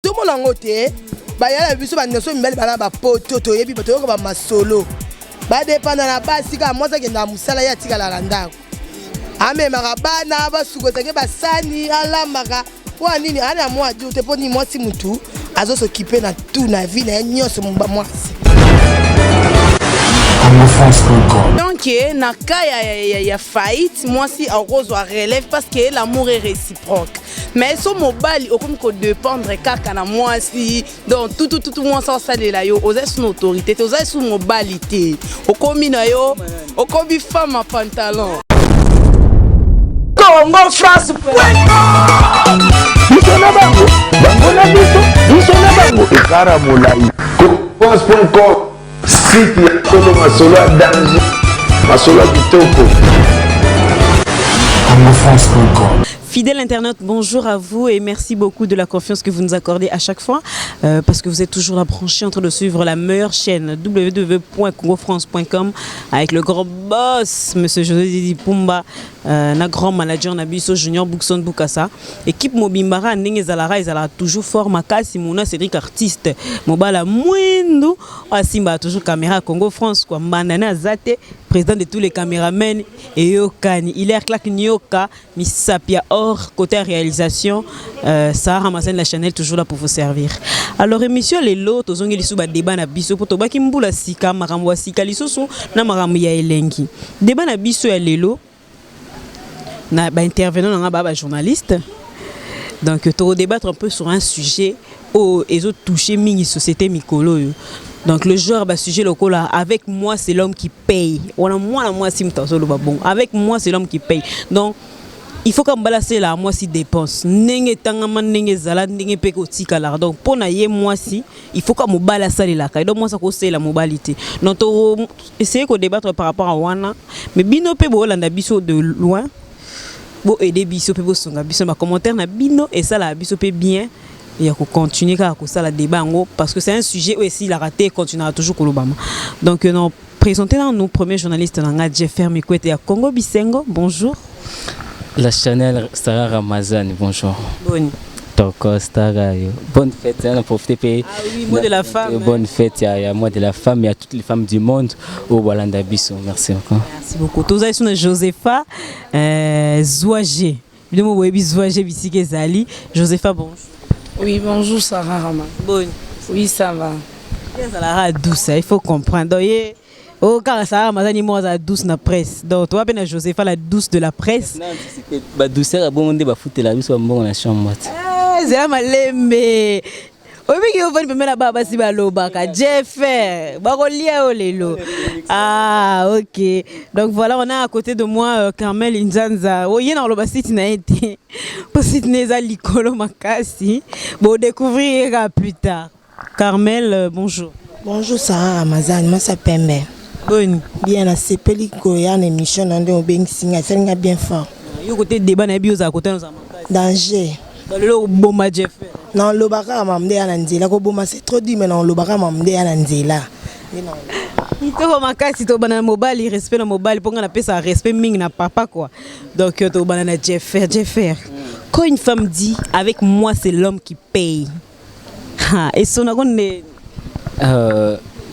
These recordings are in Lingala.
Tomona yango te. Bayala biso banyoso mibali bana bapoto, toyebi, toyoka bamasolo, badépendre na basi kaka. Mwasi akendaka mosala, ye atikala na ndako, amemaka bana, basukotake basani, alambaka. Mpo ya nini? Ana mwa dur te. Mpo nini? Mwasi mutu azosokipe na tout na vie na ye nyonso, mwasi. Donc na cas ya faillite, mwasi akozwa relève parce que l'amour est réciproque. Mais so mobali okomi kodépendre kaka na mwasi, donc tutututu mwasi asalela yo, oza su na autorité te, oza su mobali te, okomi na yo, okomi femme à pantalon. Congo France. Biso na bango, bango na biso, biso na bango, ekara molai. France.com, site ya solo, masolo ya danger, masolo ya kitoko. congofrance.com. Fidèle internaute, bonjour à vous et merci beaucoup de la confiance que vous nous accordez à chaque fois parce que vous êtes toujours là branché en train de suivre la meilleure chaîne www.congofrance.com avec le grand boss, Monsieur José Didi Pumba, na grand manager na biso Junior Bookson Bukasa. Équipe Mobimbara ndenge ezalaka, ezalaka toujours fort makasi. Mona Cédric artiste, mobala mwindu asimba toujours caméra Congo France quoi. Mbanda na azate, président de tous les caméramens eyokani. Hilaire Clark Nyoka Misapia or côté réalisation, Sarah Ramazan la Chanel toujours là pour vous servir. Alors émission lelo, tozongi lisusu ba débat na biso po tobaki mbula sika, makambo ya sika lisusu na makambo ya elengi. Débat na biso ya lelo na ba intervenant na nga ba journaliste. Donc to débattre un peu sur un sujet oyo ezo toucher mingi société mikolo oyo. Donc le genre ba sujet lokola "avec moi, c'est l'homme qui paye". Wana mwana mwasi moto azoloba bon, "avec moi, c'est l'homme qui paye". Donc il faut que mobali asala mwasi dépense ndenge etangama, ndenge ezala, ndenge mpe kotikalaka. Donc mpo na ye mwasi, il faut ka mobali asalelaka, donc mwasi akosalela mobali te. Donc to essayer kodébattre par rapport à wana, mais bino mpe boolanda biso de loin, boaide biso mpe bosunga biso na bacommentaire na bino, esalaka biso mpe bien ya kocontinue kaka kosala débat yango parce que c'est un sujet oyo esilaka te, continuera toujours kolobama. Donc non, présenter nanu premier journaliste na nga, Jeffer Mikwete ya Congo Bisengo, bonjour. La Chanel Sarah Ramazani, bonjour. Boni? Toko Stara yo. Bonne fête, hein, profiter pe. Ah oui, mois de la femme. Bonne fête, il y a mois de la femme, il y a toutes les femmes du monde au Walanda biso. Merci encore. Merci beaucoup. Tozali suna Josepha Zouagé. Bino boyebi Zouagé bisika ezali. Josepha, bonjour. Oui, bonjour Sarah Rama. Boni? Oui, ça va. Ezalaka douce, il faut comprendre. Donc ye o kaka Sarah Ramazani mo azala douce na presse. Donc toza mpe na Josepha, la douce de la presse. Ba douceur abongo nde bafutela biso bambongo na chambre te. Ezala malembe. Oyebiki ofandi pembe na baba basi balobaka Jeffer bakolia yo lelo. Ah ok, donc voilà, on a à côté de moi Carmel Inzanza. Oye na koloba site na ye te po site na eza likolo makasi, bodécouvrir ye kaka plus tard. Carmel, bonjour. Bonjour Sarah Ramazani, mwasi ya pembe. Boni? Bien, nasepeli koya na émission na nde obengisi ngai, esalinga bien fort. Yo kote débat nayebi ozala kote ozala makasi. Danger. Lelo oboma Jeffer. Na olobaka makambo nde ya na nzela. Koboma, c'est trop dit, mais na olobaka makambo nde ya na nzela. Kitoko makasi. Tobanda na mobali, respect na mobali mpo nga napesaka respect mingi na papa quoi. Donc tobanda na Jeffer. Jeffer, quand une femme dit "avec moi, c'est l'homme qui paye", ha, esonako nde?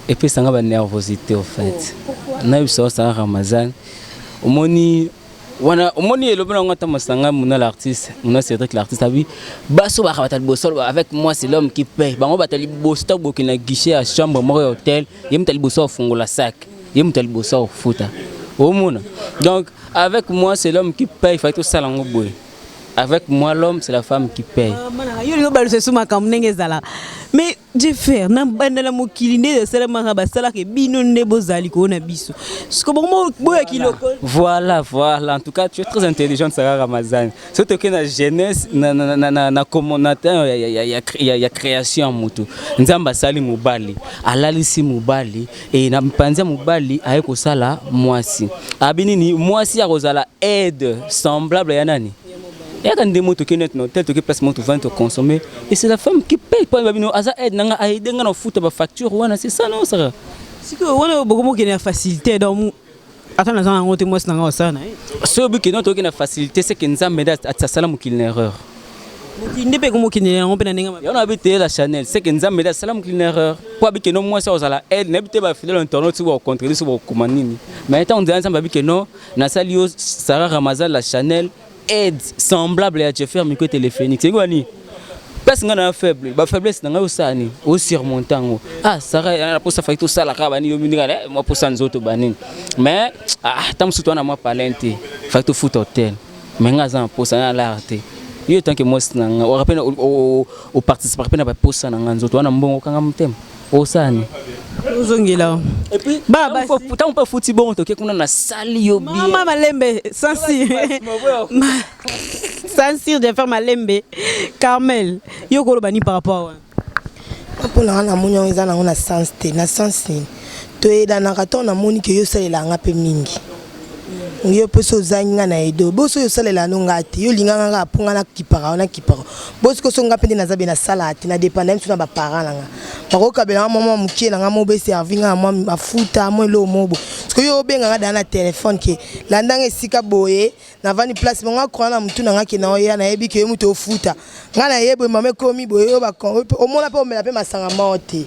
Epesanga banervosité au fait. Nayebisa osala Ramazan, omoni wana, omoni elobi nango ata masanga muna l'artiste, muna Cédric l'artiste abi baso baka bata liboso aloba "avec moi, c'est l'homme qui paye". Bango bata liboso ta bokende na guichet ya chambre moko ya hotel, ye moto ya liboso afungola sac, ye moto ya liboso akofuta. Omona, donc "avec moi, c'est l'homme qui paye", fai tosala yango boye: "Avec moi, l'homme, c'est la femme qui paye." Yo olingi obalusa esu makambo ndenge ezala, mais Jeffer, na bandala mokili nde esalamaka, basalaka bino nde bozala likolo na biso siko bongo boyaki lokolo. Voilà. En tout cas, tu es très intelligente, Sarah Ramazan. Surtout que la jeunesse, na communauté, il y a création mutu. Nzambe asali mobali, alalisi mobali, et na mpanzi ya mobali aye kosala mwasi. Abi nini? Mwasi akozala aide semblable ya nani? Yaka nde moto okende neti na hotel, toke place moko, tovandi, toconsommer, et c'est la femme qui paye. Po babino aza aide nanga, aide nga na ofuta bafacture wana. C'est ça non, Sarah? Sikoyo wana bokomokende ya facilité, donc ata naza nango te, mwasi nanga osala na ye. Soki obi kende, tokoki na facilité, c'est que Nzambe nde asala mokili na erreur. Mokili nde mpe ekomokendela yango mpe na ndenge mabe. Yango nabi te la Chanel, c'est que Nzambe nde asala mokili na erreur. Po abi que non mwasi akozala aide, nayebi te ba fidèle internaute soki bakocontredire soki bakokoma nini. Mais ntango nzela Nzambe abi que non, nasali yo Sarah Ramazan la Chanel aide semblable ya Jeffer Mikwete le Phoenix. Elingi koloba nini? Place nga na faible, ba faiblesse na ngai osala nini? O surmonter yango. Ah Sarah na posa faki tosala kaka banini yo mininga eh mwa posa nzoto banini. Mais ah ntango mosusu toza na mwa palin te. Faki tofuta hotel. Mais nga aza na posa na lar te. Yo tant que mwasi na nga, ora pe o participera pe na ba posa na nga nzoto wana mbongo kanga motema. Osala nini? Ozongela. Et puis Ba basi. Ntango mpe afuti bongo toke kuna na sali yo bien. Mama Malembe, sans Sans de faire Malembe. Carmel, yo koloba ni par rapport wana. Mpo na nga namoni yango eza nango na sens te. Na sens nini? Toyedanaka ntango namoni ke yo osalelaka nga mpe mingi. Yo mpe so ozangi nga na edo. Bo soki osalelaka no nga te, yo olinga nga kaka mpo nga nakipaka yo, nakipaka yo. Bo sikoyo soki nga mpe nde naza be nasalaka te, na dependa misu na ba parents na nga. Bakokabela nga mwa mwa moke na nga moko be servi nga na mwa mafuta, mwa eloko moko boye. Sikoyo yo obenga nga dejà na telephone ke landa nga esika boye, navandi place moko nga croyant na mutu na nga ke naoya nayebi ke yo mutu ofuta nga naye boye mama ekomi boye yo ba omona pe omela pe masanga moko te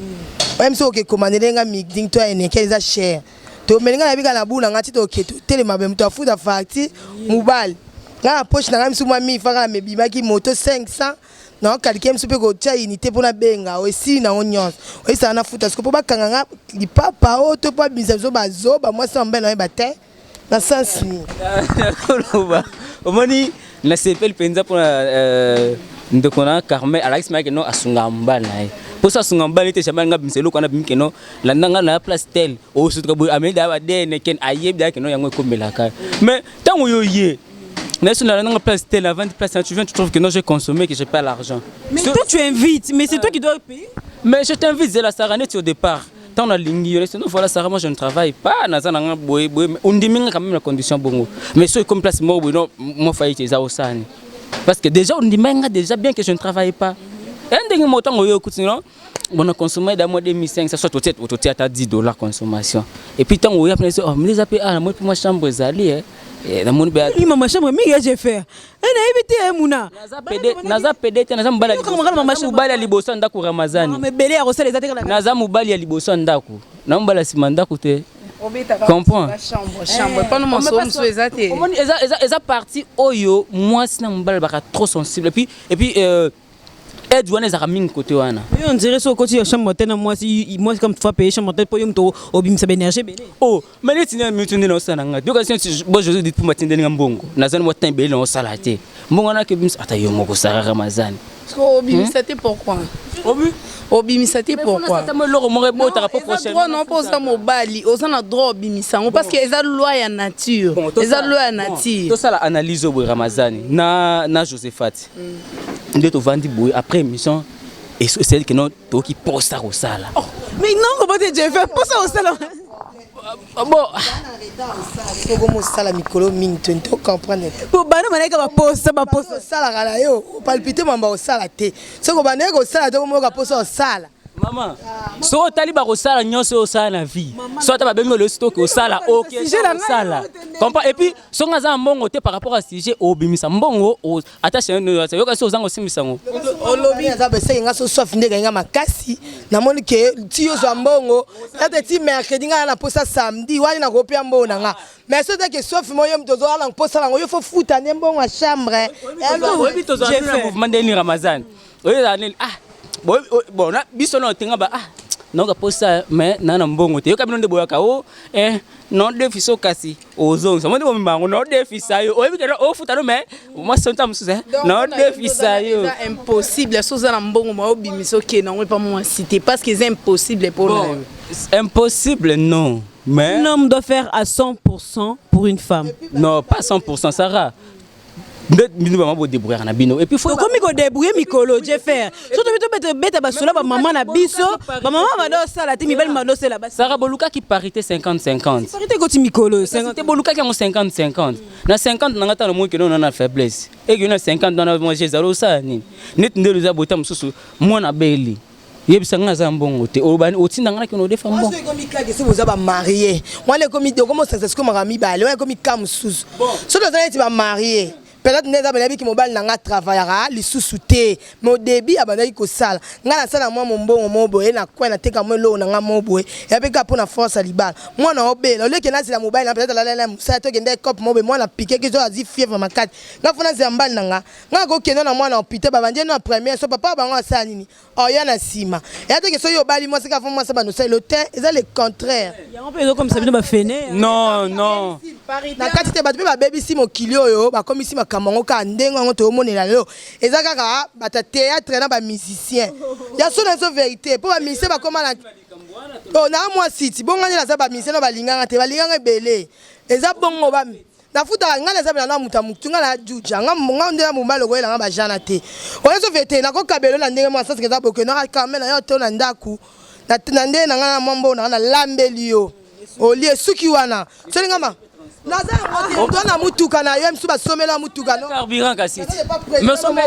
oye miso oke komandele nga migding to eneke eza cher tomeli nga nayebi kaka na bu na nga ti toke totelema boye mutu afuta facture mobali nga na poche na nga misu mwa 1000 francs na mebimaki moto 500 na calculer misu pe kotia unité mpo nabenga oyo esili nango nyonso oyesaka nafuta siko mpo bakanga nga lipapa oyo to mpo abimisa biso bazoba mwasi na mobali nayeba te na sens nini. Nakoloba omoni nasepeli mpenza mpona ndeko na Carmel alakisi mayeke no asungaka mobali na ye mpo so asunga mobali te jamais nga bimisa eloko wana abimi keno landa nga na place tel osutuka boye ameli daya badene ken ayebi daya keno yango ekomelaka mais ntango yo ye na so nalanda nga place tel avant place tu viens, tu trouves que non, j'ai consommé, que j'ai pas l'argent. Mais toi, tu invites, mais c'est toi qui dois payer. Mais je t'invite, Zela Sarah, neti au départ ntango nalingi yo, non, voilà Sarah, moi je ne travaille pas, naza nanga boye boye, mais ondimi nga quand même na condition bongo. Mais soki comme place moko boye non, moi faillite eza osani parce que déjà ondima nga déjà bien que je ne travaille pas. E ndenge moko ntango oyo okuti non, bon, na consommé da moi 2500, soit totie totie ata 10 $ consommation. Et puis ntango oya pena, oh mais eza mpe ah namoni mpe mwa chambre ezali eh, namoni mpe Oui, mama chambre mingi ya Jeffer. Eh, nayebi te eh, muna. Naza pede, naza pede te, naza mobali ya Yoka mokala mama naza mobali ya liboso ya ndako Ramazani. Mama ebele ya kosala eza te kaka. Naza mobali ya liboso ya ndako, na mobali ya nsima ndako te. Obetaka Comprends. ba chambre chambre mpona masolo mosusu eza te. Omoni eza partie oyo mwasi na mobali baka trop sensible et puis aide wana ezalaka mingi côté wana. Yo on dirait so okoti ya chambre te na mwasi mwasi comme tu payer chambre te po yo moto obimisa ba énergie ebele. Oh, mais neti na mitu nde naosala na ngai yoka si bo José dit pumba tindeli nga mbongo, naza na mwa temps ebele naosala te, mbongo wana akebimisa ata yo moko Sara Ramazani. Parce obimisa te pourquoi? Obi Obimisa te pourquoi? Ata mo eloko moko ebotaka po Eza prochaine droit non, mpo oza mobali, oza na droit obimisa yango parce que eza loi ya nature. Bon, eza loi ya bon, nature. Tosala analyse oyo boye, Ramazani na Josephat nde tovandi boye après émission, esali ke no tokoki posa kosala. Mais non, comment te Jeffer posa osala? Bon. Soko mosala mikolo mingi te, to comprendre te. Po bana banayeka baposa baposa. Osalaka na yo opalpite mamba osala te, soki obandeki kosala te, okomoyoka mposa osala. Mama, soki otali bakosala nyonso oyo osala na vie, so ata babengi olosi toki osala oke Sujet na ngai osala oyo te nde. Comprends? Et puis soki aza na mbongo te par rapport à sujet, obimisa mbongo ata chaîne yoka si ozanga osimbisa yango. Olobi aza beseki nga so soif nde nga makasi, namoni ke ti ozwa mbongo ete ti mercredi, nga na posa samedi wani nakopia mbongo na nga. Mais so eza ke soif mo yo moto ozala na mposa nango, yo fo futa nde mbongo ya chambre. Oyebi tozala na mouvement ndeni Ramazan oyo ezala nini? Ah bon, na biso na otenga ba ah naoka posa mais na mbongo te. Yoka bino nde boyaka o eh non defisa kasi ozongisa mo nde bomema yango no defisa yo, oyebi ke ofuta no, mais mwasi nta mosusu eh no defisa yo. Eza impossible. So oza na mbongo ma obimisa okende yango epa mwasi te parce que eza impossible mpona yo. Bon, impossible non, mais Un homme doit faire à 100% pour une femme. Non, pas 100%, Sarah. Nde bino bama bodébrouillaka na bino et puis faut Tokomi kodébrouiller mikolo, Jeffer. So tobi tobeta beta basola bamama na biso, bamama bado osala te, mibali bado osala basi. Sarah, bolukaki parité 50-50. Parité ekoti mikolo. 50 te, bolukaki yango 50-50. Na 50 na nga tala moki no na faiblesse eke na 50 wana moi ezala osala nini? Neti nde eza bota mosusu mwana beli yebisa nga aza mbongo te, otinda nga nakende odefa mbongo. Mwasi ekomi kaka soki boza bamarie wana ekomi okomi osangisa sikoyo makambo mibale wana ekomi ka mosusu. Soki toza neti bamarie, Peut-être nde eza nayebiki mobali na nga travaillaka lisusu te, mais au début abandaki kosala. Ngai nasala mwa mombongo mo boye na coin, nateka mwa eloko na nga mo boye, ya mpe kaka mpo na force ya libala. Mwana obela, oleke nazela mobali na peut-être alalala mosala, tokende cope mo boye, mwana pikeki so azwi fièvre makasi, nga fo nazela mobali na nga. Nga akokende na mwana hôpital, babandi na première so papa bango asala nini, oya na nsima eya teke. Soki obali mwasi kaka, fo mwasi bando osala te, eza le contraire. Yango mpe ezokomisa bino bafene. Non, non. Na kati te, bato mpe babebisi mokili oyo, bakomisi makambo yango kaka ndenge yango toyomonela lelo. Eza kaka bato ya théâtre na bamusicien ya so na biso vérité, mpo bamusicien bakóma na oh, na mwasi ti bongo nde naza. Bamusicien no balinganga te, balinganga ebele. Eza bongo ba nafutaka ngai, naza na moto ya motu, ngai na juja nga nde na mobali okoyelanga bajana te. Oyo so vérité, nakokabelo na ndenge mwa sasike eza boke naka kame na yo to na ndako na ndenge na ngai na mwa mbongo na ngai nalambeli yo, olie suki wana solingama naza yango te. To na mutuka na yo mosusu basomela mutuka no. Carburant kasi.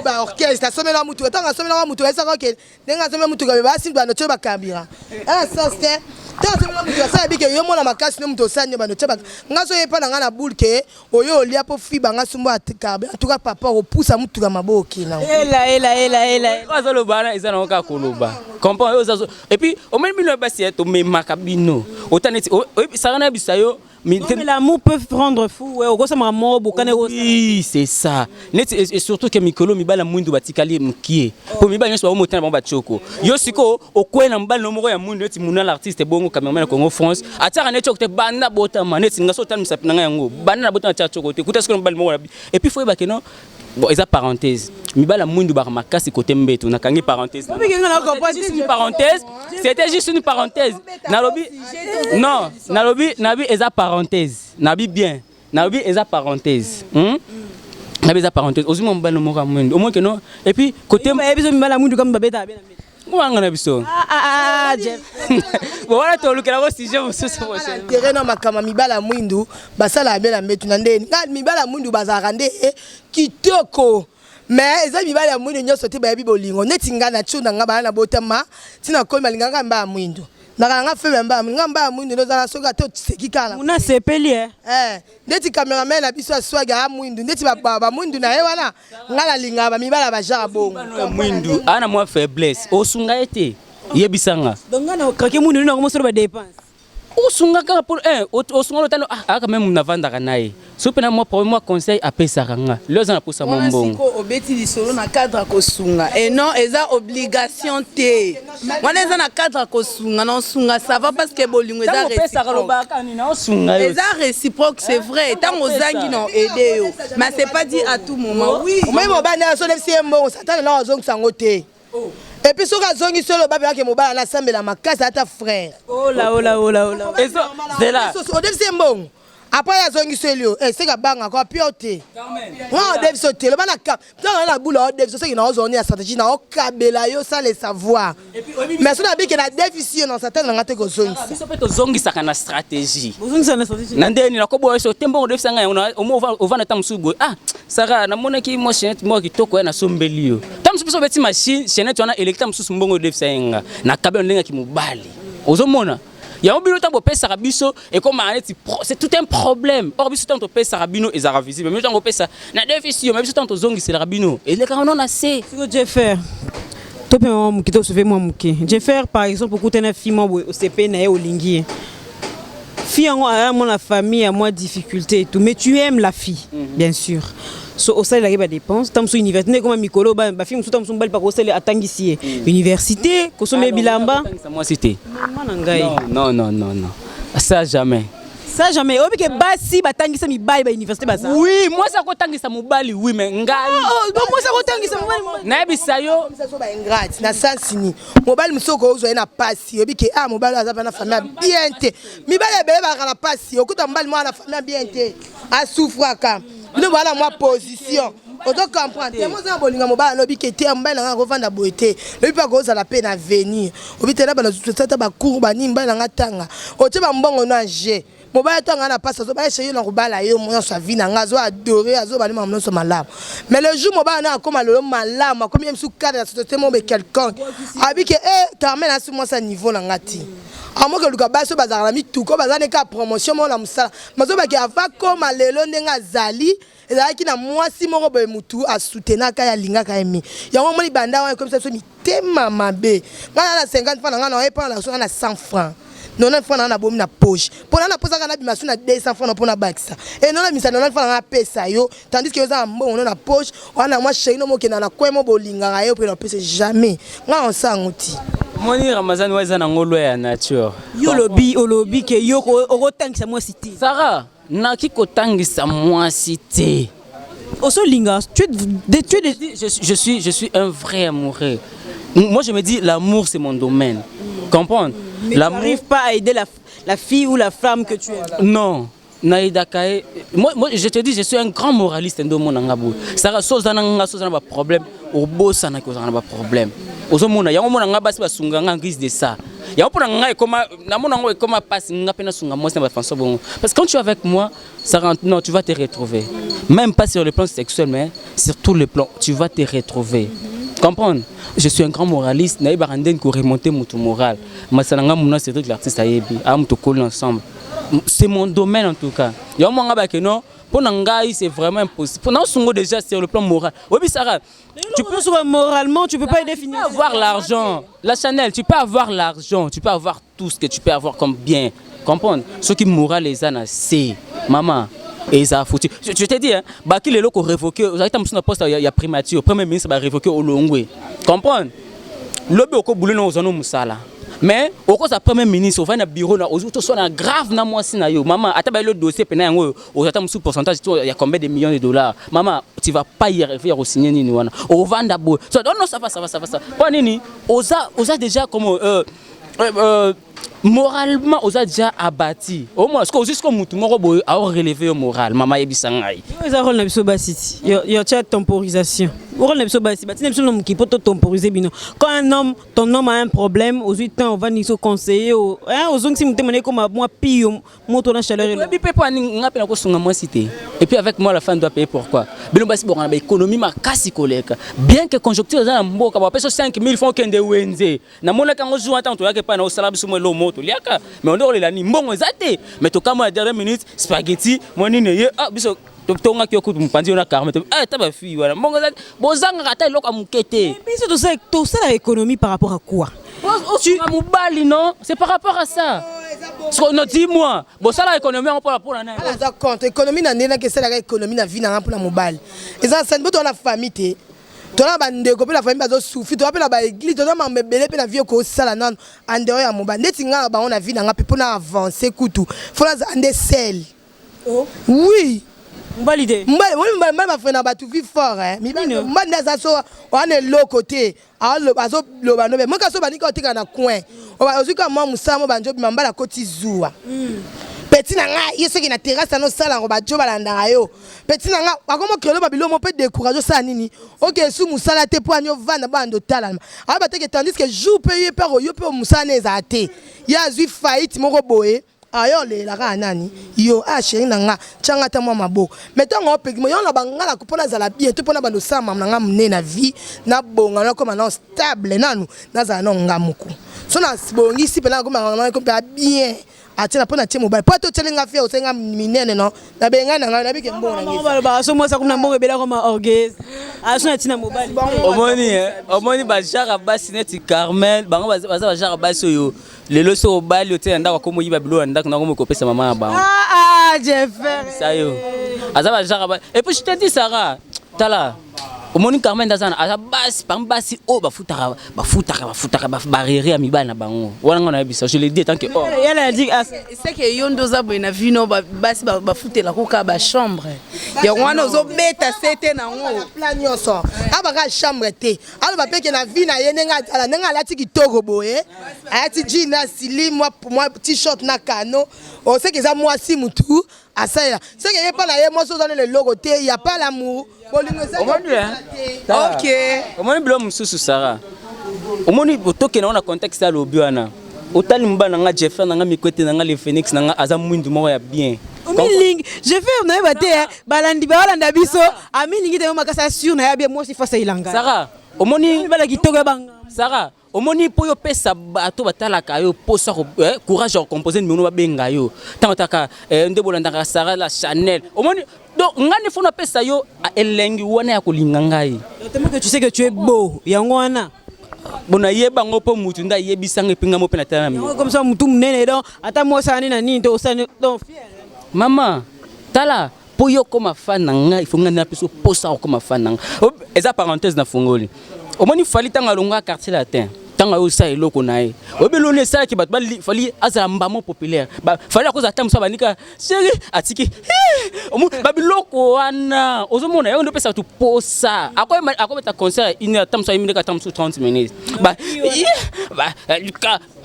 Ba orchestre asomela mutuka, ntango asomelaka mutuka esaka oke ndenge asomela mutuka be basi bando tie bacarburant ena sens te. Ntango asomela mutuka, asala bike yo mona makasi no moto osali bando tie nga so yepa na ngai na boule ke oyo olia mpo fiba nga sumbo ya carburant. En tout cas papa opusa mutuka maboki na Ela ela ela ela. Oyo azoloba wana eza nango kaka koloba, comprend oyo oza. Et puis omoni bino basi ya tomemaka bino ota neti saka nayebisa yo. Non, mais l'amour peut rendre fou, ouais, okosamaka moko bokane. Oui, c'est ça. Neti et surtout que mikolo mibali ya mwindu batikali mokie, po mibali nyonso baomotana bango batioko. Yo sikoyo okwei na mobali no moko ya mwindu neti muna l'artiste bongo cameraman ya Congo France atiaka neti tioko te. Banda botama neti nga so otala misapi na ngai yango, banda na botama atia tioko te. Kuta sikoyo mobali moko et puis faut yeba ke non, bon, eza parenthèse, mibali ya mwindu baka makasi kote mbeto. Nakangi parenthèse. C'était juste une parenthèse, c'était juste une parenthèse. Nalobi non, nalobi nabi eza parenthèse, nabi bien, nalobi eza parenthèse, Nabi eza parenthèse. Ozwi mwa mobali moko ya mwindu, omoi ke non. Et puis côté Bayebi biso mibali ya mwindu kama babetaka be na mbeto. Wanga na biso. Ah, ah, ah, Jeff. Bon, wana tolukela ko sujet mosusu prochaine. Intérêt na makambo ya mibali ya mwindu basalaka be na mbetu na ndeni nga mibali ya mwindu bazalaka nde kitoko, mais eza mibali ya mwindu nyonso te bayebi bolingo neti nga na tio na nga. Bana na botama ntina komi balingaka mba ya mwindu, nakala nga faible mba ya mwindu. Nga mba ya mwindu nde ozala soki ate oseki kaka. Muna sepeli e. Eh, ndeti cameraman na biso aswagi aya mwindu ndeti bamwindu na ye wana. Nga nalingaka bamibali ya bajare bongo. Ya mwindu aa na mwa faiblesse, osunga ye te, yebisanga. Donc nga na krake mwindu nango mosolo badépense. Osunga kaka po osunga lotano aka meme navandaka na ye so mpe na mwa problème, mwa conseil apesaka nga lelo aza na posa mwa Wana mbongo. Sikoyo obeti lisolo na cadre ya kosunga et non eza obligation te. Wana eza na cadre ya kosunga, na osunga ça va, parce que bolingo eza Ntango opesaka réciproque. lobaka nini, naosunga yo. Eza réciproque, c'est vrai, ntango ozangi na aide yo, mais c'est pas dit à tout moment, oui. Omoi mobali nde azolebisi ye mbongo, satana na azongisa yango te. Et puis soki azongisi, oloba mpelake mobali ana asambela makasi ata frère. Ola ola ola ola. Ezo zela. Odebisi ye mbongo, après azongisi yo, eseka bangako apio te. Nga odebisi yo te, loba na ntango na bula odebisi, soki na ozwa ya stratégie na okabela yo sans le savoir, mais soki nabike na defisi yo na satana na nga te kozongisa. Biso mpe tozongisaka na stratégie. Bozongisa na stratégie. Na ndeni nakoboya so te mbongo odefisa ngai yango omo ovanda ta mosusu boye: "Ah Sara, namonaki mwa chaînette moko kitoko ya nasombeli yo." Ta mosusu biso obeti machine chaînette wana eleki ta mosusu mbongo odefisa ye. Nga nakabela ndenge mobali ozomona yango. Bino ntango bopesaka biso ekomaka neti c'est tout un problème. Or biso ntango topesaka bino ezalaka visible. Bino ntango opesa na defisi yo, mais biso ntango tozongiselaka bino elekaka no na se. Siko Jeffer, to mpe mwa moke tosauve mwa moke. Jeffer, par exemple, okutana fille mwa boye, osepe na ye, olingi ye. Fille yango aya mwa na famille ya mwa difficulté et tout, mais tu aimes la fille, bien sûr. So osalelaki badépense, ntango mosusu université nde ekoma mikolo bafille mosusu, ntango mosusu mobali paka osali atangisi ye université, kosomba ye bilamba. Otangisa mwasi te. Mama na ngai. Non, non, non, non, ça jamais. Ça jamais? Oyebi ke basi batangisa mibali ba université baza. Oui, mwasi akotangisa mobali, oui, mais ngai Mwasi akotangisa mobali. Nayebisa yo. So ba ingrate na sens ni mobali mosusu okozwa ye na pasi, oyebi ke ah, mobali oyo aza mpe na famille ya bien te. Mibali ebele bazalaka na pasi. Okuta mobali moko na famille ya bien te, asufraka. Bino boza na mwa position, ozo comprendre te. Moza na bolinga mobali, alobi ke te, mobali na nga akovanda boye te, lobi mpe akozala mpe na avenir. Obi te na bana ata bacour banini, mobali na nga tanga, otie bambongo no age. Mobali atanga na pasi, azobala chéri na kobala yo nyonso avi na nga, azo adore, azobali makambo nyonso malamu. Mais le jour mobali na akóma lelo malamu, akomi ye mosusu cadre ya société moko be quelconque, abi ke e Carmen asi mwasi ya niveau na nga ti. Amoki oluka basi oyo bazalaka na mituka, oyo baza ne kaka promotion moko na mosala. Mazobaki ava koma lelo ndenge azali, ezalaki na mwasi moko boye mutu asoutenaka ye, alingaka ye mingi. Yango omoni banda wana ekomisa biso mitema mabe. Ngai na na 50 francs na ngai na epa na na 100 francs. 90 francs na ngai nabomi na poche. Mpo na naposa kaka nabima su na 200 francs mpo nabakisa. E non nabimisa 90 francs na ngai napesa yo, tandis que yo oza na mbongo no na poche, wana mwa chéri no mokenda na coin mo bolingaka ye mpe na opesa jamais. Ngai osala yango ti. Omoni Ramazani wa eza nango loi ya nature. Yo olobi, olobi ke yo okotangisa mwasi te. Sarah, naki kotangisa mwasi te. Osolinga, tu es, tu es, je suis un vrai amoureux. Moi, je me dis, l'amour, c'est mon domaine. Comprendre? Mais tu n'arrives pas à aider la fille ou la femme que tu aimes. Non. Naidaka ye. Moi, je te dis, je suis un grand moraliste. Ndo mona nga boye. Sara, so oza na nga, so oza na baproblème, obosanaki ozala na baproblème. Ozomona yango, mona nga basi basunga nga en guise de ça. Yango mpona nga ekoma, namona yango ekoma pasi nga mpe nasunga mwasi na bafanso bongo. Parce que quand tu es avec moi, ça rentre, non, tu vas te retrouver. Même pas sur le plan sexuel, mais sur tous les plans, tu vas te retrouver. Comprendre? Je suis un grand moraliste, nayebaka ndenge koremonter moto moral. Masala nga muna Cédric l'artiste ayebi, aya moto koli ensemble. C'est mon domaine en tout cas. Yango mwanga bake non, mpo na ngai c'est vraiment impossible. Mpo naosungo déjà sur le plan moral. Oyebi Sara, tu peux souvent moralement, tu peux pas aider Tu peux avoir l'argent, la Chanel, tu peux avoir l'argent, tu peux avoir tout ce que tu peux avoir comme bien. Comprendre? Ce qui moral eza na se, maman, eza foutu. Je te dis, hein, baki lelo ko révoquer, ozalaki ta mosusu na poste ya primature, premier ministre ba révoquer olongwe. Comprendre? Lobi okobule na ozwa no mosala. Mais okoza premier ministre, ovandi na bureau na ozwi toswana grave na mwasi na yo, mama, ata bayeli dossier pena yango oyo, ozwa ata mosusu pourcentage to ya combien de millions de dollars, mama, tu vas pas y arriver ya kosigner nini wana, ovanda boye. So, non, non, ça va, ça va, ça va, ça va. Mpo nini? Oza déjà comme moralement oza déjà abattu. Omona sikoyo, ozwi sikoyo mutu moko boye aorelever yo moral, mama, ayebisa ngai. Yo eza rôle na biso basi ti. Yo tia temporisation. Rôle na biso basi, batina biso na moki po to temporiser bino. Quand un homme, ton homme a un problème, ozwi temps ovandi so conseiller, hein, ozongisi motema na ye koma mwa pio moto na chaleur. Oyebi mpe mpo ani nga mpe nakosunga mwasi te. Et puis avec moi, la femme doit payer. Pourquoi bino basi bokana baéconomie makasi koleka? Bien que conjoncture eza na mboka, bapesa 5000 francs, okende wenze. Namonaki yango jour ntango toyaki epai na osala biso mwa eloko moko toliaka, mais onde kolela nini? Mbongo eza te, mais tokamwa ya dernière minute, spaghetti mwa nini eye. Ah, biso tongaki yo kutu mopanzi yo na carme. Ah, ta bafille wana, mbongo eza te, bozangaka ata eloko ya moke te. Biso tosala économie par rapport à quoi? Osunga mobali, non, c'est par rapport à ça. Non, dis-moi, bosala économie yango mpona nani? Aza contre économie na ndenge naki esalaka économie na vie na nga mpona mobali. Eza na sani mpo toza na famille te, toza na bandeko mpe na famille bazosouffrir, toza mpe na baéglise, toza makambo ebele mpe na vie okosala nano en dehors ya mobali. Ndeti nga na bango na vie na nga mpe mpona avance kutu fo nazala nde seul. Oui. Mobali te. Mobali, mobali bafre na bato vie fort, mibali nde aza so wana eloko te, azoloba nobe moka so bandiki otika na coin, ozwi kaka mwa mosala mo bandi obima, mbala akoti zuwa. Petit na ngai, ye soki na terrasse ano osala yango, bajo balandaka yo. Petit na ngai akoma krelo babilo mo mpe décourage, osala nini? Oke su mosala te mpo ani ovanda banda otalama ayeba teke, tandis que jour mpe ye mpe akoyo mpe mosala ne ezala te, ye azwi faillite moko boye, ayo olelaka nani? Yo, ah, chéri na nga, tianga ata mwa maboko. Mais ntango opekima yo na bangala mpo nazala bien to mpo na bando osala mama na nga monene na vie, nabonga, nakoma nao stable nanu, nazala nao nga moko. So nabongisi mpe nakoma mpe bien, atie na mpo na tie mobali mpo ate otieli nga fie, osali nga minene. No nabengai na ngai nabike mbongo. Balobaka so mwasi akomi na mbongo ebele, akoma orgueilleuse, aso na ntina mobali. Omoni, omoni bajare basi neti Carmel, bango baza bajare basi oyo lelo so obali otie na ndako, akomi oyiba biloko na ndako, nakomi kopesa mama na bango. Ah, Jeffer. Sa yo aza bajare ba. Et puis je te dis, Sarah, tala, omoni Carmen nde aza aza basi parmi basi oyo bafutaka, bafutaka, bafutaka barrière ya mibali na bango wana. Nga nayebisa, je le dis tant que homme. Yala dit ah, c'est que yo nde oza boye na vino, basi bafutelaka kaka bachambre, yango wana ozobeta sete nango. Plan nyonso abaka chambre te, aloba mpe ke na vie na ye, ndenge azala, ndenge alati kitoko boye, alati jean na sili mwa t-shirt na kano, oseke eza mwasi mutu asalela, seke ye mpa na ye mwasi oza nele eloko te, ya pas l'amour, bolingo eza. Omoni, hein? Ok. Omoni biloko mosusu, Sara, omoni tokende ngo na contexte alobi wana. Otali mobali na nga Jeffer na nga, mikwete na nga, le phénix na nga, aza mwindu moko ya bien. Omilingi Jeffer, nayeba te balandi balanda biso, amilingi te makasi, assure na ya bien mwasi face elanga. Sara, omoni mibala kitoko ya banga. Sara. Omoni, mpo yo opesa bato batalaka yo posa, courage ya kocompose numéro, babenga yo ntango taka nde bolandaka Sara la Chanel. Omoni, donc ngai nde faut napesa yo elengi wana ya kolinga ngai. Tellement que tu sais que tu es beau, yango wana. Bon, nayeba yango mpo mutu nde ayebisanga, epi ngai mo mpe natala na Yango comme ça, mutu munene, donc ata mwasi ani na nini to osani, donc fier. Mama, tala, mpo yo okóma fan na ngai, ifo ngai napesa posa okóma fan na ngai. Eza parenthèse na fungoli. Omoni, Fally, ntango alongwa Quartier Latin, ntango ayosala eloko na ye, oyebi eloni esalaki bato Fally azala mbamo populaire. Fally akozala ata mosu abandika chéri, atiki babiloko wana. Ozomona, yango nde opesa bato posa. Akobeta concert ya une heure, ata mosu ayembi ndenge ata mosu 30 minutes.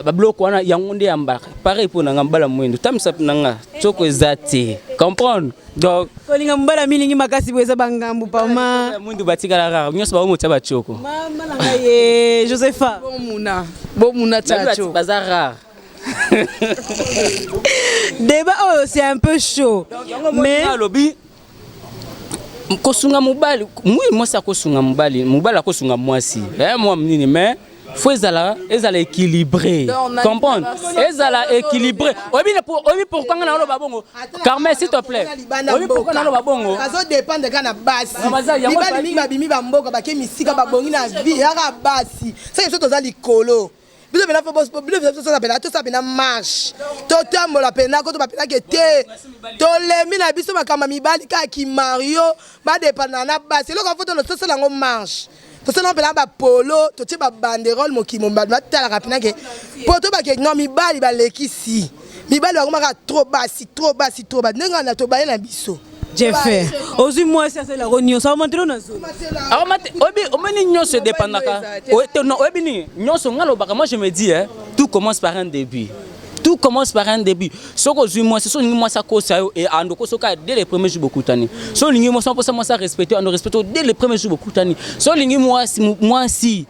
Babiloko wana, yango nde yambaka. Pareil mpo na nga, mbala mwendo tamisa na nga soko eza te, comprendre? Donc Kolinga mobala milingi makasi boye eza bangambu pama. Mwindu batikala kaka nyonso baomotia batioko. Mama na ngai ye Josepha. Bomuna bomuna tchacho. Baza rare. Débat oyo, c'est un peu chaud, mais Alobi kosunga mobali mwi, mwasi akosunga mobali, mobali akosunga mwasi, mwa nini, mais faut ezala équilibré, comprendre? Ezala équilibré. Oyebi oyebi pourquoi nga naloba bongo? Carmel, s'il te plaît, oyebi pourquoi naloba bongo? Bazodépendre kaka na basi. Mibali mingi babimi bamboka, bake misika, babongi na vie yaka basi. Soki biso toza likolo, biso mpena faut bino tosala mpena, tosala mpena marche, totambola mpena ko tobapenake te. Tolemi na biso makambo ya mibali kaka kimario, badépendana na basi. Eloko faut tosala yango marche, tosala mpena bapolo, totie babanderole, mokili mobali batalaka mpena ke po tobake non, mibali balekisi, mibali bakomaka trop basi, trop basi, trop basi. Ndenge wana tobaye na biso. Jefe, ozwi mwasi asalelako nyonso, aomatelo na zolo. Oyebi, omoni, nyonso edépendaka. Non, oyebi nini, nyonso nga lobaka, moi je me dis, hein, tout commence par un début, tout commence par un début. Soki ozwi mwasi, soki olingi mwasi akosa yo, andoko soki dès le premier jour bokutani. Soki olingi mwasi, mposa mwasi arespecte, ando respecte dès le premier jour bokutani. Soki olingi mwasi, mwasi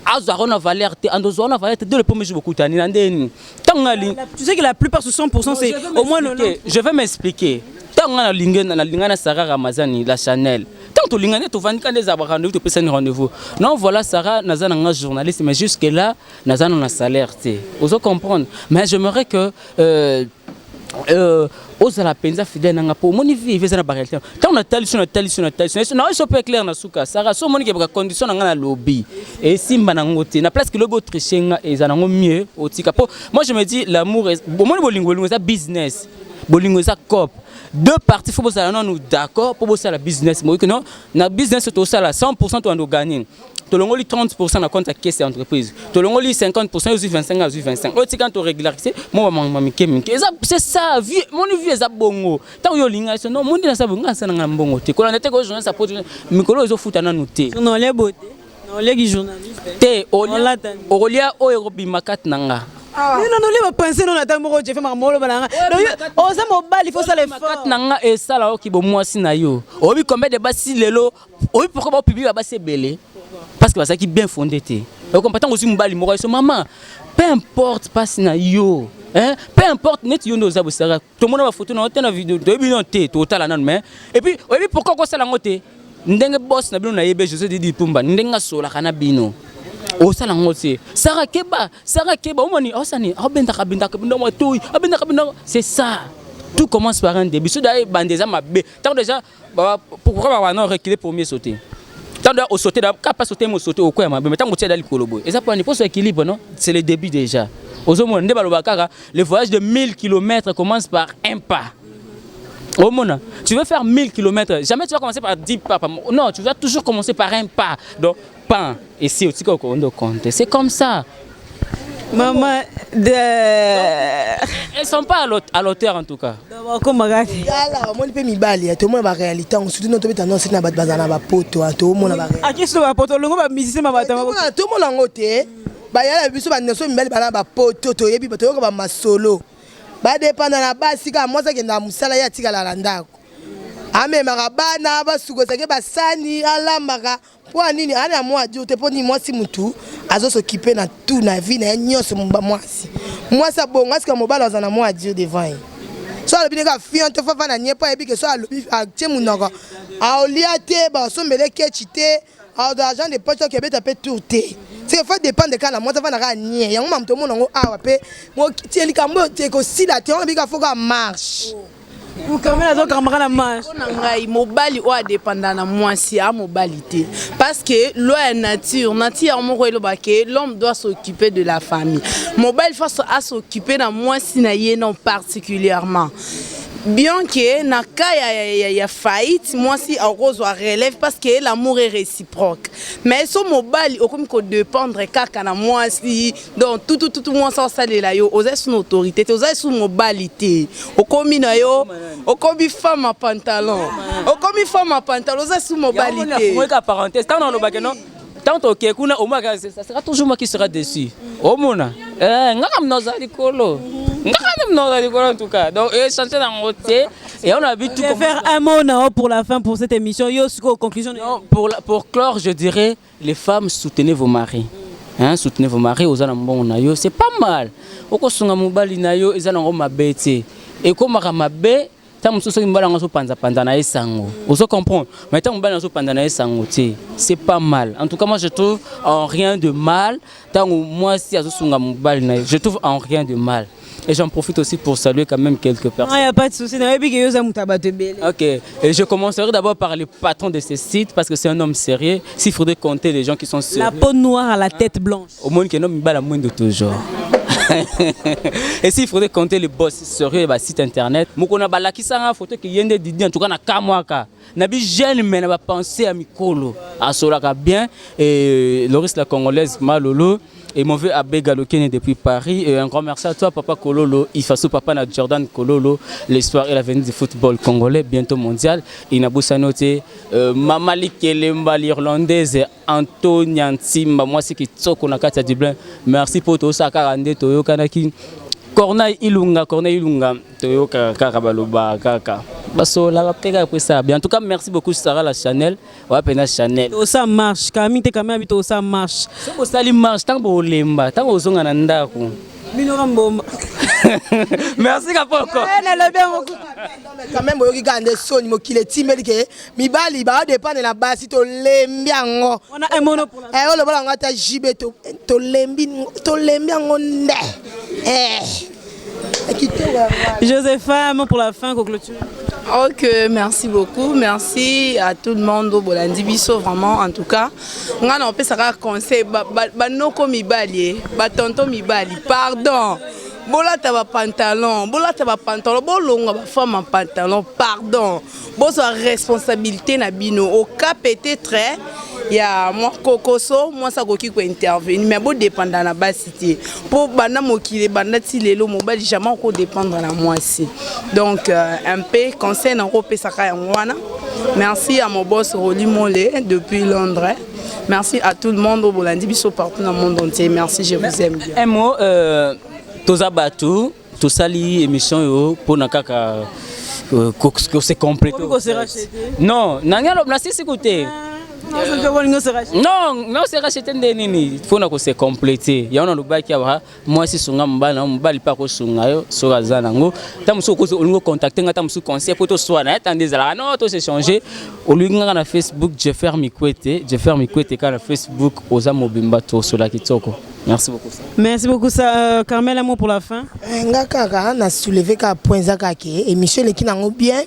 azwaka na valeur te, ando ozwaka na valeur te dès le premier jour bokutani. Na ndeni ntango nga Tu sais que la plupart, sur 100%, c'est au moins 90. Je vais m'expliquer. Ntango nga nalingi, nalinga na Sarah Ramazani la Chanel, ntango tolinga nde tovandika nde ezala rendez-vous, topesani rendez-vous. Non, voilà, Sarah, naza na nga journaliste, mais jusque là naza na salaire te, ozo comprendre? Mais j'aimerais que ozala mpenza fidèle nanga, mpo omoni vie eza na baréalité. Ntango natali so, natali so, natali so, na so mpe clair na suka. Sara, so omoni ke condition na nga na lobi esimba nango te, na place ke lobi otriche nga, eza nango mieux otika. Mpo moi je me dis, l'amour, omoni, bolingo, bolingo eza business, bolingo eza coop. Deux parties faut bozala nanu d'accord mpo bosala business. Moyoki non, na business tosala 100%, toando gagner, tolongoli 30% na compte ya caisse ya entreprise, tolongoli 50%, ozwi 25, azwi 25, oyo tika torégulariser mo bamama mike mike. Eza, c'est ça vie. Moni, vie eza bongo. Ntango yo olinga so, non, mondi nasala bongo, asala nga mbongo te, kolanda te ko journaliste apo mikolo ezofuta nanu te. Olia beauté, oliaki journaliste. Te, okolia oyo ekobima kati na nga. Non, olia bapense no na ntango moko. Jefe, makambo oloba na nga, oza mobali, faut sala effort. Kati na nga esala oki bomwasi na yo. Oyebi combien de basi lelo? Oyebi pourquoi baopublie babasi ebele? Parce que bazalaki bien fondé te. Okompa, ntango ozwi mobali moko so, mama, peu importe mpasi na yo, hein? Peu importe neti yo nde oza bosaka, tomona bafoto na yo te na video, toyebi no te, totala nanu. Mais et puis, oyebi pourquoi okosala yango te? Ndenge boss na bino nayebi, José Didi Tumba, ndenge asolaka na bino, osala yango te. Sara keba, Sara keba, omoni osani abendaka, abendaka bino matoi, abendaka bino. C'est ça, tout commence par un début. So daye bande eza mabe, ntango déjà, pourquoi bana reculer pour mieux sauter? Ntango osauter, kapa sauter, mo sauter, okwea mabe. Mais ntango otia da likolo boye, eza mpona poso équilibre. Non, c'est le début déjà. Ozomona nde balobaka kaka, le voyage de 1000 km commence par un pas. Omona, tu veux faire 1000 km, jamais tu vas commencer par 10 pas. Non, tu vas toujours commencer par un pas. Donc, pain, et si tu compte, c'est comme ça. Maman de Elles sont pas à l'auteur en tout cas. Yala, omoni mpe mibali, tomona baréalité yango, surtout no tobeta nonse na bato bazala na bapoto, tomona. Akiso bapoto olongo bamusicien mabato. Tomona yango te. Bayala biso banyonso mibali bana bapoto, toyebi, toyoka bamasolo, badépendre na basi kaka. Mwasi akendaka mosala, ye atikala na ndako, amemaka bana, basukozake basani, alambaka. Mpo ya nini? Ana mwa dur te. Mpo nini? Mwasi mutu azosokipe na tout na vie na ye nyonso. Mwasi, mwasi abongo asika mobali aza na mwa dur devant ye. So alobi ndenge afion te, fafa na nye, mpo ayebi ke so alobi, atie monoko, aolia te, basombele kechi te, aozwa argent de poche, okebeta mpe tour te. C'est faut dépendre kaka na mwasi, afanda kaka nie. Yango mamu tomona yango awa mpe tie likambo oyo ekosila te. Wana bika faut kaka marche. Carmel azokambaka na marche. Mpo na ngai, mobali oyo adépenda na mwasi a mobali te, parce que loi ya nature yango moko eloba ke l'homme doit s'occuper de la famille. Mobali faut as'occuper na mwasi na ye, non particulièrement, bien que na cas ya faillite, mwasi akozwa relève, parce que l'amour est réciproque. Mais so mobali okomi kodépendre kaka na mwasi, donc tutututu mwasi aosalela yo, oza su na autorité te, oza su mobali te. Okomi na yo, okomi femme à pantalon, okomi femme à pantalon, oza su mobali te. Ka parenthèse, ntango nalobaki non, tant toke kuna omaka, ça sera toujours moi qui sera dessus. Omona ngaka mnoza likolo, ngaka mnoza likolo. En tout cas, donc échanger nango te. Et on a vu tout. Je vais faire un mot nao pour la fin pour cette émission. Yo siko conclusion. Non, pour clore, je dirais, les femmes, soutenez vos maris. Hein, soutenez vos maris, oza na mbongo na yo, c'est pas mal. Okosunga mobali na yo, eza nango mabe te. Ekomaka mabe ntango mosusu soki mobali yango azopanzapanza na ye sango, ozo comprendre. Mais ntango mobali azopanza na ye sango te, c'est pas mal. En tout cas, moi, je trouve en rien de mal ntango mwasi azosunga mobali na ye. Je trouve en rien de mal. Et j'en profite aussi pour saluer quand même quelques personnes. Il n'y a pas de souci. Nayebi ke yo oza moto ya bato ebele. Ok, et je commencerai d'abord par le patron de ce site parce que c'est un homme sérieux. S'il faudrait compter les gens qui sont sérieux. La peau noire à la tête blanche. Au moins, qu'il y a un homme moins de toujours. Et s'il faudrait compter les boss sérieux, bah, site internet, mokona balakisanga photo ki yende Didi, en tout cas na kamwaka. Nabi jeune, mais na ba penser à mikolo. Asolaka bien et Loris la Congolaise Malolo et mauvais Abbé Galokene depuis Paris. Et un grand merci à toi, Papa Kololo, Ifaso, Papa na Jordan Kololo, l'espoir et l'avenir du football congolais, bientôt mondial. Inabusa noté, Mamali Kelemba, l'Irlandaise, Antonia Ntimba, moi c'est qui tsoko na kati ya Dublin. Merci pour tout ça, Karande, Toyokanaki. Corneille Ilunga, Corneille Ilunga, Toyoka kaka baloba kaka. Basolaka pe kaka ça bien. En tout cas, merci beaucoup Sarah la Chanel, ouais pena Chanel. Tosa marche kami te kami abi tosa marche. Soki osali marche, ntango bolemba, ntango ozonga na ndako. Bino ka mboma. Merci kapoko. Nalobi yango. Quand même, boyoki kaka nde soni mokili etimbeli ke mibali baodépendre na basi. Tolembi yango. Wana un mot pour la Eh, oyo lobola yango ata jibe tolembi, tolembi yango nde. Eh, kitoko yango wana. Josepha, un mot pour la fin, clôture. Ok, merci beaucoup. Merci à tout le monde au bolandi biso, vraiment, en tout cas. Nga na opesaka conseil ba, ba, banoko mibali, eh, ba tonton mibali, pardon. Bolata ba pantalon, bolata ba pantalon, bolonga ba femme en pantalon, pardon. Bozwa responsabilité na bino. Au cas peut-être ya mwa kokoso, mwasi akoki kointervenir, mais bodépendre na basi te, mpo banda mokili ebanda ti lelo, mobali jamais okodépendre na mwasi. Donc un peu conseil nango opesaka yango wana. Merci à mon boss Roli Mole depuis Londres. Merci à tout le monde oyo bolandi biso partout dans le monde entier. Merci, je vous aime bien. Un mot, toza bato tosali émission oyo mpona kaka kose compléter. Okomi kose racheter. Non, nangi aloba nasisi ku te. Non, non, se racheter nde nini? Mpona kose compléter. Yango nalobaki awa, mwasi sunga mobali na mobali mpe akosunga yo soki aza nango. Ta mosusu okozi olingi ocontacte nga, ta mosusu conseil po toswana ta nde ezalaka no tos'échange. Olingi ngaka na Facebook, Jeffer Mikwete, Jeffer Mikwete kaka na Facebook, oza mobimba, tosola kitoko. Merci beaucoup. Merci beaucoup ça, Carmel, un mot pour la fin. Eh, nga kaka na soulever kaka point eza kaka ke émission eleki nango bien.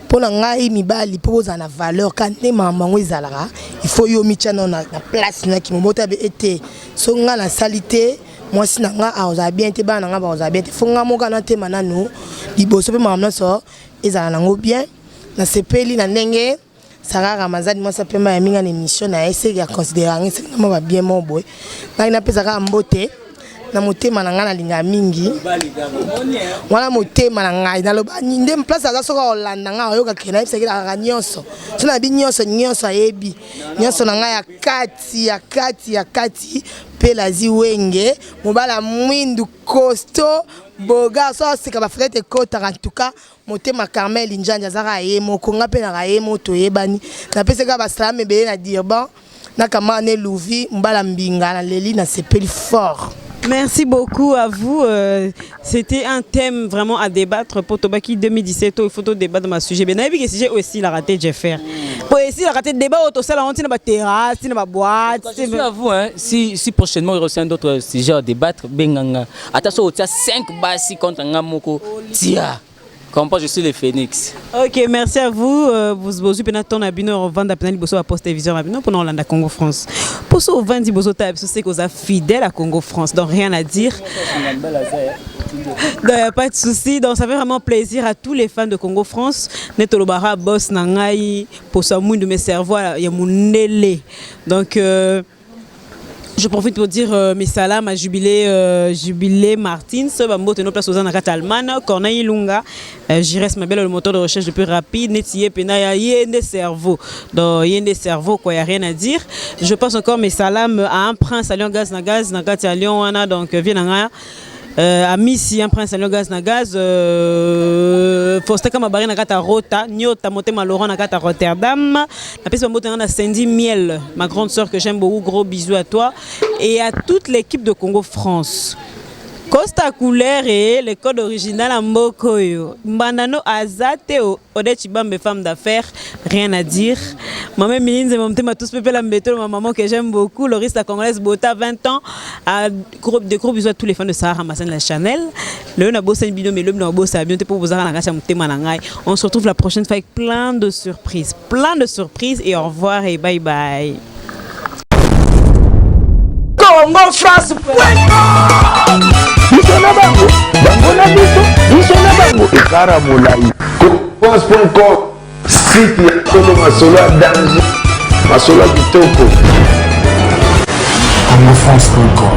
Mpo na ngai, mibali, mpo bozala na valeur ka nde makambo yango ezalaka, il faut yo mitya nano na place naki mobota be ete so ngai nasali te, mwasi na nga akozala bien te, bana na nga bakozala bien te. Faut nga moko natema nanu liboso mpe makambo nyonso ezala nango bien. Nasepeli na ndenge Sara Ramazani, mwasi apemba ya minga na émission na ye, seki aconsidere yango, eseki na mwa babien moko boye. Ngai napesa kaka mbote na motema na ngai, nalingaka mingi wana motema na ngai. Naloba nde place aza, soki akolanda ngai, ayoka ke nayebisaki kaka nyonso. So nayebi nyonso nyonso, ayebi nyonso na ngai ya kati, ya kati, ya kati. Mpe lazi wenge, mobala mwindu, costaud boga, so aseka bafrete ekotaka. En tout cas, motema Carmel Njanja azaka ye moko, nga mpe naka ye mo, toyebani. Napesi kaka basalama ebele na Durban na kamara ne Louvi mbala mbinga. Naleli, nasepeli fort. Merci beaucoup à vous. C'était un thème vraiment à débattre pour Tobaki 2017. Il faut débattre dans ma sujet. Mais nayebi que sujet aussi la raté Jeffer. Po esilaka te débat oyo tosala yango ntina baterrasse, ntina baboîte. Je suis à vous, hein. Si prochainement il y aura d'autres sujets à débattre, benganga. Attention, tu as 5 basi contre nga moko. Tia. Comprends, je suis le phénix. Ok, merci à vous. Vous bozwi mpena ntongo na bino ovanda mpena liboso ya poste télévision na bino mpona olanda Congo France. Mposo ovandi bozotala biso, c'est koza fidèle à Congo France, donc rien à dire. Donc, y a pas de souci. Donc, ça fait vraiment plaisir à tous les fans de Congo France. Netolobara boss na ngai poso mwindu mes cerveau ya munele. Donc je profite pour dire mes salams à Jubilé Martins, Bambo Teno place aux na kati Allemagne, Corneille Ilunga, Jires Mabel, le moteur de recherche le plus rapide, Netiye Pena, ya Yende cerveau. Donc Yende cerveau quoi, y a rien à dire. Je passe encore mes salams à un prince à Lyon Gaz na Gaz na kati à Lyon wana, donc viens na Amisi, un prince à Lyon Gaz na Gaz, Faustin Kamabari na kati ya Rota, Nyota Motema Laurent na kati ya Rotterdam. Napesi bambote na Cindy Miel, ma grande sœur que j'aime beaucoup, gros bisous à toi et à toute l'équipe de Congo France. Costa Couleur et le code original à mboka oyo. Mbandano Azate Odette Chibambe, femme d'affaires, rien à dire. Maman Milinze, mon tous pépé la mbeto, ma maman que j'aime beaucoup, Loris la Congolaise Bota 20 ans. À gros, de gros bisous à tous les fans de Sarah Ramazan la Chanel. Le na bossa bino mais le na bossa bien pour vous na kati motema na ngai. On se retrouve la prochaine fois avec plein de surprises, plein de surprises et au revoir et bye bye. Congo France. Biso na bango, bango na biso, biso na bango ekara molai. France.com, site ya solo, masolo ya danger, masolo ya kitoko. congofrance.com.